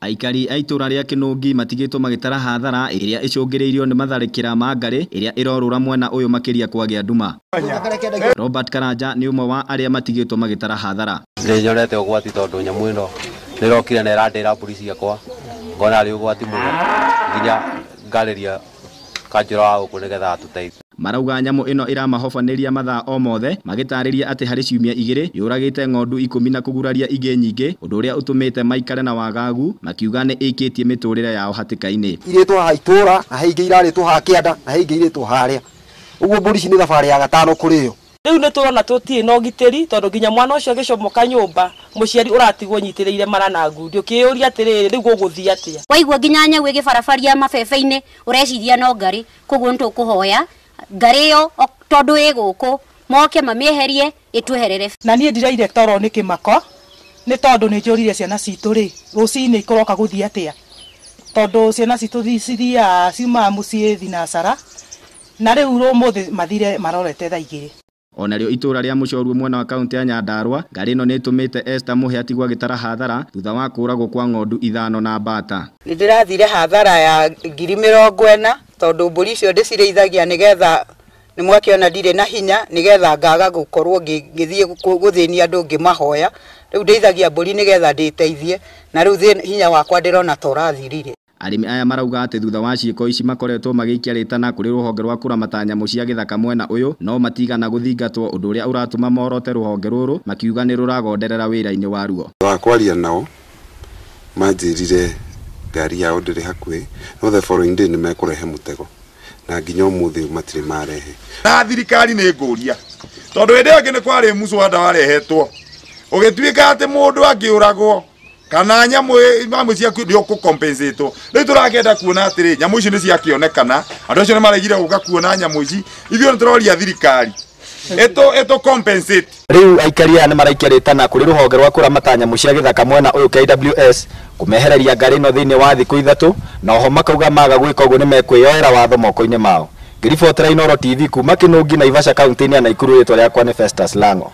Aikari a itũra rĩa Kĩnũngi matigĩtwo magĩtara hathara ĩrĩa ĩcũngĩrĩirio nĩ matharĩkĩra ma ngarĩ ĩrĩa ĩrorũra mwena ũyũ makĩria kwagĩa nduma. Robert Karanja nĩ ũmwe wa arĩa matigĩtwo magĩtara hathara. Nĩ nyonete ũgwati tondũ nyamũ ĩno nĩrokire na ĩrandĩra mbũri ciakwa, ngona arĩ ũgwati mũno nginya ngarĩria kanjũra wa gũkũ nĩgetha atũteithie. Marauga nyamũ ĩno ĩramahobanĩria mathaa o mothe, magĩtarĩria atĩ harĩ ciumia igĩrĩ yũragĩte ng'ondu 10 na kũguraria ingĩ nyingĩ, ũndũ ũrĩa ũtũmĩte maikare na wagagu, makiuga nĩ ĩikĩtie mĩtũrĩre yao hatĩka-inĩ. Irĩtwo haha itũra na he ingĩ irarĩtwo haha kĩanda na he ingĩ irĩtwo harĩa ũguo mbũri ici nĩ thabarĩ ya gatano kũrĩo. Rĩu nĩ tũrona tũtirĩ na ũgitĩri tondũ nginya mwana ũcio agĩcomoka nyũmba mũciari ũratigwo nyitĩrĩire mara na ngundi ũkĩyũria atĩrĩrĩ, rĩu gũgũthiĩ atĩa? Waigua nginya nyau ĩgĩbarabaria mabebe-inĩ ũreciria no ngarĩ, koguo nĩ tũkũhoya ngarĩ ĩyo tondũ ĩ gũkũ moke mamĩeherie ĩtweherere. Na niĩ ndiraire toro nĩ kĩmako nĩ tondũ nĩ njũrire ciana citũ rĩ rũcinĩ ikũroka gũthiĩ atĩa, tondũ ciana citũ cithiaga ciumaga mũciĩ thinacara na rĩu ũmũthĩ mathire marorete thaa 2. Onarĩo itũra rĩa Mũcorwe mwena wa kaunti ya Nyandarua, ngarĩ ĩno nĩ ĩtũmĩte Esther Mũhe atigwo agĩtara hathara thutha wa kũragwo kwa ng'ondu 5 na mbata. Nĩ ndĩrathire hathara ya 40,000 tondũ mbũri icio ndĩcirĩithagia nĩgetha nĩ mwakĩona ndirĩ na hinya nĩgetha ngaga gũkorwo ngĩthiĩ gũthĩnia andũ ngĩmahoya. Rĩu ndĩithagia mbũri nĩgetha ndĩteithie na rĩu hinya wakwa ndĩrona ta ũrathirire. Arĩmi aya marauga atĩ thutha wa ciĩko ici makoretwo magĩikia rĩtana kũrĩ rũhonge rwa kũramata nyamũ cia gĩthaka mwena ũyũ, no matigana gũthingatwo, ũndũ ũrĩa ũratũma morote rũhonge rũrũ makiuga nĩ rũragonderera wĩra-inĩ waruo. Wa kwaria nao manjĩrire ngari yao ndĩrĩ hakuhĩ, no the following day nĩ mekũrehe mũtego na nginya ũmũthĩ matirĩ marehe. Na thirikari nĩ ngũria tondũ hĩndĩ ĩyo ĩngĩ nĩ kwarĩ mũcwanda warehetwo ũgĩtuĩka atĩ mũndũ angĩũragwo kana nyamũ ciaku nĩ ũkũcompensatwo. Rĩu tũrakĩenda kuona atĩrĩ nyamũ ici nĩ ciakĩonekana, andũ acio nĩ maregire gũka kuona nyamũ ici, ithuĩ nĩ tũroria thirikari ĩtũ compensate. Rĩu aikari aya nĩ maraikia rĩtana kũrĩ rũhonge rwa kũramata nyamũ cia gĩthaka mwena ũyũ KWS kũmehereria ngarĩ ĩno thĩinĩ wa thikũ 3, na oho makauga maga gwĩka ũguo nĩ mekwĩyoera watho moko-inĩ mao. Ngĩribotera Inooro TV kuma Kĩnũngi, Naivasha, kaunti-inĩ ya Nakuru, rĩtwa rĩakwa nĩ Festus Lango.